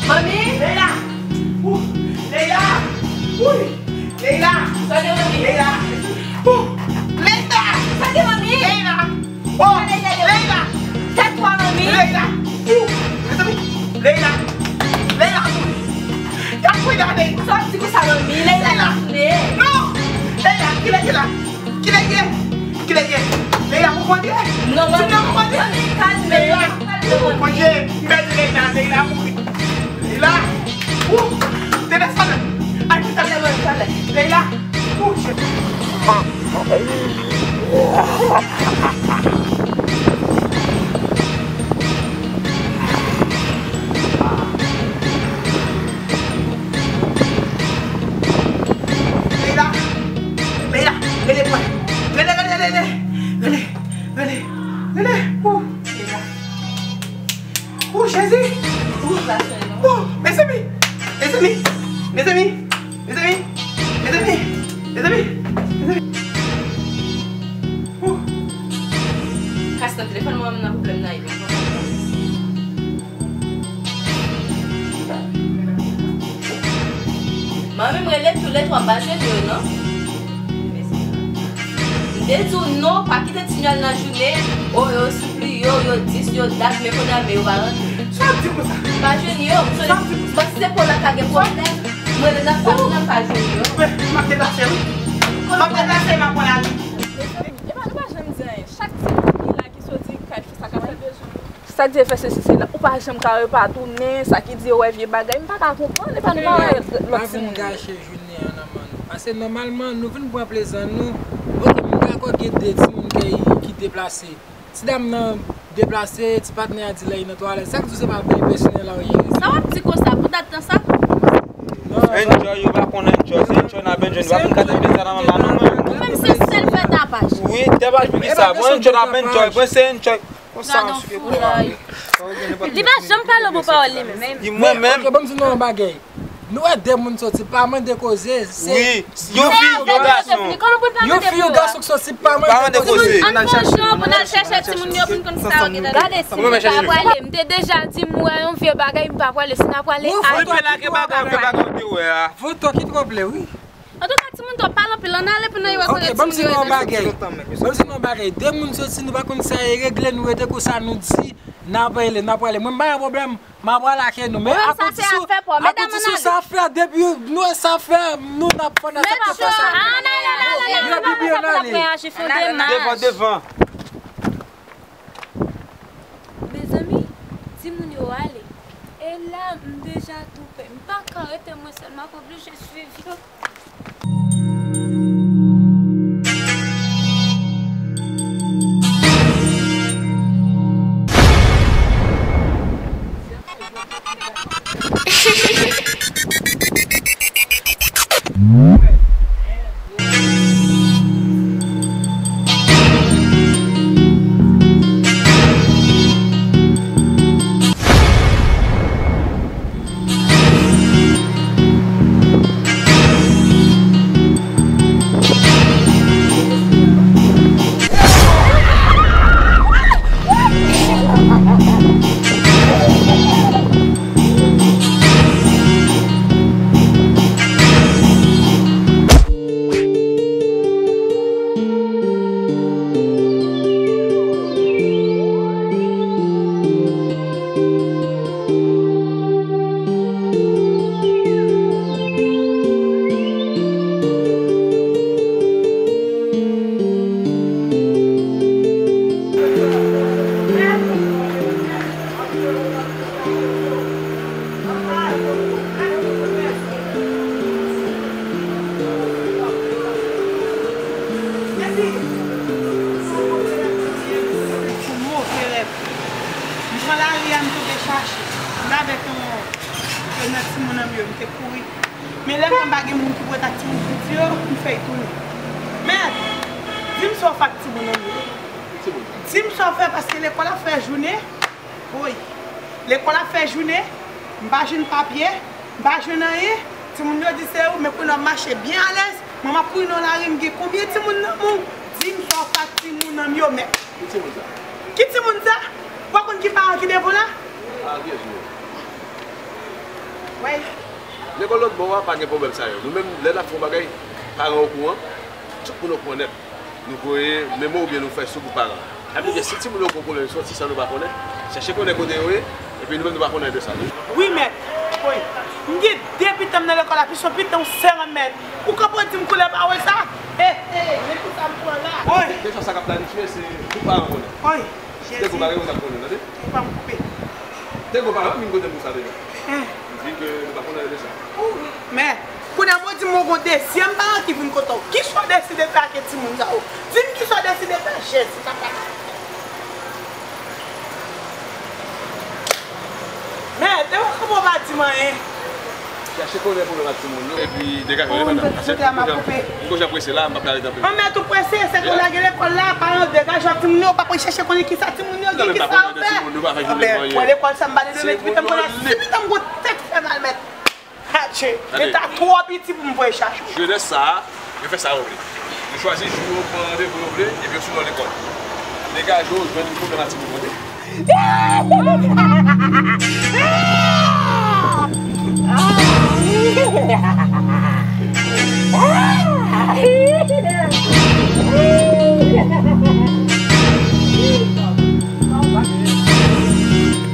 Manmi! Leila! Ou! Leila! Ou! Leila! Sa gen, manmi? Leila! Ou! Leila! Sa gen, manmi? Leila! Oh! Leila! Tèt twa, manmi! Leila! Ou! Mezanmi! Leila! Leila! Y ap regade! Sa w ap di konsa, manmi? Leila tounen! Non! Leila! Kilè ki la? Kilè ye? Kilè ye? Leila pou mande? Non, manmi. Manmi, kalme. Leila. Kalme, manmi. Bondye, m pèdi Leila, Leila mouri. Leila. Ou, te desann. Ay, talè, manmi, talè. Leila. Ou, je- Leila, Leila, rele mwen. Rele, rele, rele, rele, rele, rele. Ou, Leila. Ou, Jezi. Ou, ou, mezanmi, mezanmi, mezanmi, mezanmi, mezanmi, mezanmi. Ou. Kas nan telefòn mwen, nan pwoblèm nan ye. Manmi, m rele tou lè twa, m pa jwenn yo non. M te di w non, pa kite timoun yo al nan jounen. O, yo sipliye w, yo dis, yo dat, men kounye a, men yo pa rantre. Sa w ap di konsa? M pa jwenn yo. M sonje, m panse se pou la ka gen pwoblèm. M rele nan fanmi an, m pa jwenn yo. M ap deplase wi. M ap deplase, m ap pran lari. Mezanmi, e pa nou pa janm di anyen. Chak ti moun ki la ki soti kay fè sa k ap fè bezwen. Sa k di fè sesi sela, ou pa janm ka repa tounen, sa ki di yo wè vye bagay, m pa ka konprann, e pa nou pa wè lòt timoun yo. Pa vin gache jounen an nan men nou. Paske nòmalman, nou vin pran plezi nou. Oke, m dakò gen de timoun ki, ki deplase. Ti dam nan deplase, ti patnè a di lè li nan twalèt. Sa k di w se pa byen pèsonèl la w ye? Sa w ap di konsa pou dat tan sa? Enjoy, yo pa konn enjoy, se enjoy n ap enjoy, nou pa konn gade pye sa nan manman nou menm. Ou menm se sèl fè tapaj. Wi, tapaj pou ki sa? Bon, enjoy n ap enjoy, bon, se enjoy. Konsa, gade yon foulay. Li pa janm pale yon bon pawòl li menm. Mwen menm. Ok, ban m di nou yon bagay. Nou wè de moun soti, pa mande koze, se wi, yon fi, yon gason. Yon fi, yon gason k soti, pa mande koze. Ann pran jan pou n al chèche timoun yo, pou n konn sa yo gentan. Gade, si m pa prale, m te deja di m wè yon vye bagay, m pa prale, si n a prale, ale. Voto ki twò vle, wi. Antouka, timoun, twò pale anpil, ann ale pou n al rekònèt timoun yo. Ok, ban m di nou yon bagay. Ban m di nou yon bagay. De moun soti, nou pa konn sa e regle, nou rete konsa, nou di, n ap rele, n ap rele. Mwen, m pa gen pwoblèm, m ap rale ak nou. Men akoudi sou, akoudi sou sa fè, depi nou wè sa fè, nou n ap fè, n ap fè sa. Ann ale, ann ale, ann ale, ann ale, ann ale. Devan, devan. Mezanmi, timoun yo ale. E la, m deja tou pè. M pa ka rete mwen sèl, m ap oblije swiv yo. Move rèv. M pran lari a, m tonbe chache. M t avèk yon, youn nan timoun an m yo, m te kouri. Men lè m wè m pa gen moun ki pou ret ak timoun piti yo, m fè y tounen. Mèt, di m sa w fè ak timoun an m yo. Di m sa w fè, paske lekòl ap fè jounen. Woy, lekòl ap fè jounen, m pa jwenn papye, m pa jwenn anyen. Timoun yo di se ou, men kounye a w ap mache byen alèz. Mwen m ap kouri nan lari, m gen konbyen timoun nan men w? Di m sa w fè ak timoun an m yo, mèt. Ki timoun sa? Ki timoun sa? Ou pa konn ki paran ki devan w la? A, vye jou. Lekòl lòt bò a pa gen pwoblèm sa yo. Nou menm, lè n ap fè yon bagay, paran okouran, tout moun okouran nèt. Nou voye memo oubyen nou fè sou gwoup paran. Sa vle di, si timoun yo gen yon pwoblèm, sòti sa nou pa konnen, chèche konnen kote yo ye, epi nou menm nou pa konnen de sa, wi. Wi, mèt. Wi. M gen de pitit m nan lekòl la, plis yon pitit m sè an, mèt. Ou kanpe w di m koulè pa wè sa? He, he, men kisa m pran la? Wi. Kesyon sa k ap planifye, se pou paran konnen. Wi. Te gon bagay mwen t ap konnen, tande? Ou pa m koupe. Te gon bagay, mwen vin kote m pou sa deja. Hein. M di ke nou pa konnen de sa. Ou, men, kounye a mwen di m gon dezyèm paran ki vin kote w. Kisa w deside fè ak timoun sa yo? Di m kisa w deside fè, Jezi papa. Men, te w konprann w pa di m anyen. Chache konnen pwoblèm ak timoun yo, epi degaje w, madanm. Paske m konn jan, m konn jan prese la, m p ap ka rete anpil. An mèt ou prese, se ke w lage lekòl la, paran yo degaje w ak timoun yo, w pa konn chèche konnen kisa timoun yo gen, kisa yo fè. Anben, pran lekòl sa, m pa de demen, pitit m konnen si pitit m gon tèt fè mal, mèt. Hatche, gen ta twò piti pou m voye chache w. Jenès sa a, yo fè sa yo vle. Yo chwazi jou yo, pran randevou yo vle, epi yo tounen lekòl. Degaje w, jwenn yon pwoblèm ak timoun yo, tande?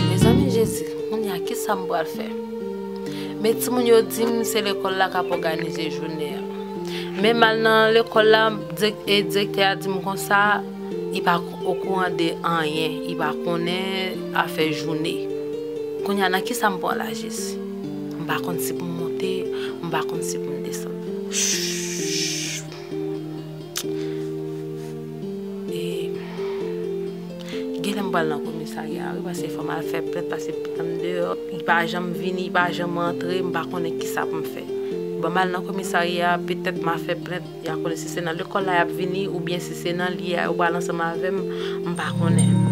Mezanmi, Jezi, kounye a, kisa m pral fè? Men timoun yo di m se lekòl la k ap òganize jounen an. Men m al nan lekòl la, dirèk-, e direktè a di m konsa, li pa okouran de anyen, li pa konnen afè jounen. Kounye a, nan kisa m pran la, Jezi? M pa konn si pou m monte, m pa konn si pou m desann. E, genlè m pral nan komisarya, wi, paske fò m al fè plent, paske pitit m deyò, li pa janm vini, li pa janm antre, m pa konnen kisa pou m fè. Bon, m al nan komisarya, petèt m a fè plent, y a konnen si se nan lekòl la y ap vini, oubyen si se nan li a, yo pral ansanm avè m, m pa konnen.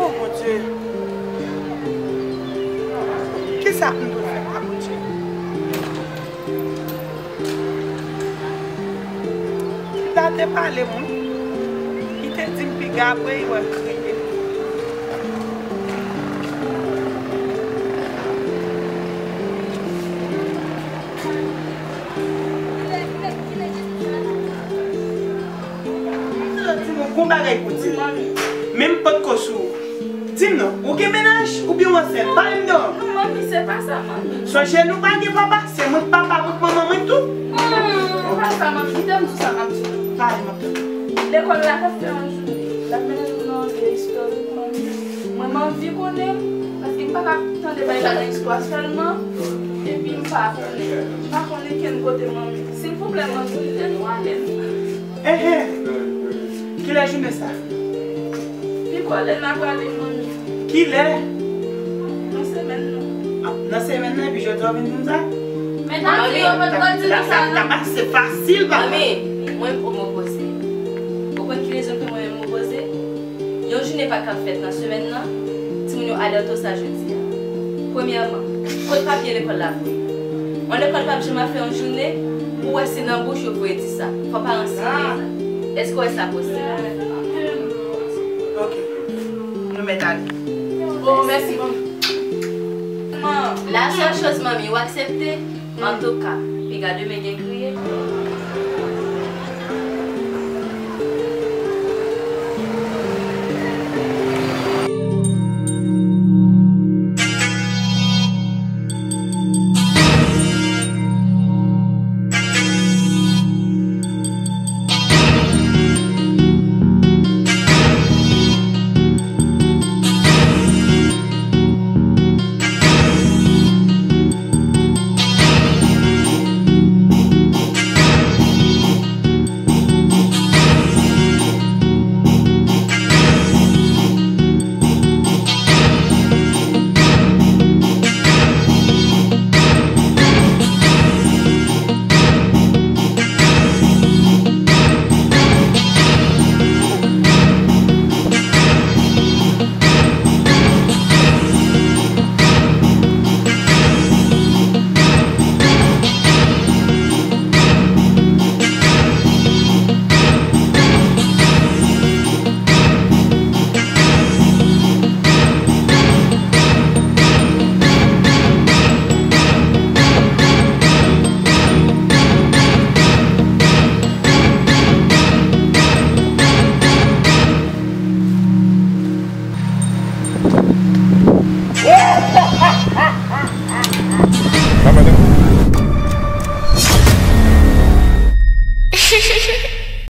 Oh, Bondye. Kisa m dwe fè la, Bondye? Pita te pale m, wi. Li te di m piga apre li wè kriye. Di m yon bon bagay pou di m. Men m potko sou ou. Di m non, ou gen mennaj oubyen w ansent? Pale m non. Manmi, se pa sa, manmi. Sonje nou pa gen papa, se mwen k papa, mwen k manman mwen tou. Hmm, se pa sa, manmi. Kite m di w sa m ap di w. Pale, m ap tande. Lekòl la t ap fè yon jounen. L ap mennen nou nan yon lye istorik, manmi. Mwen, m anvi konnen, paske m pa ka tande bagay la nan istwa sèlman, epi m pa konnen. M pa konnen kenn kote, manmi. Silvouplè, manmi, kite nou ale, non. Enhen. Kilè jounen sa? Pi kole n ap ale, manmi. Kilè? Nan semèn nan. Ah, nan semèn nan, epi jodi a w vin di m sa? Men ta di yo potko di nou sa, non. Taba, se fasil, papa. Manmi. Mwen menm, m opoze. Ou konn ki rezon ke mwen menm m opoze? Yon jounen pa kab fèt nan semèn nan, timoun yo alète w sa jodi a. Premyèman, kot papye lekòl la voye? Yon lekòl p ap janm ap fè yon jounen pou w wè se nan bouch yo voye di sa. Fò paran siyen. Èske w wè sa posib? Ok. Nou mèt ale. Oh, mèsi, manmi. La sèl choz, manmi, ou aksepte? Antouka, piga demen gen kriye.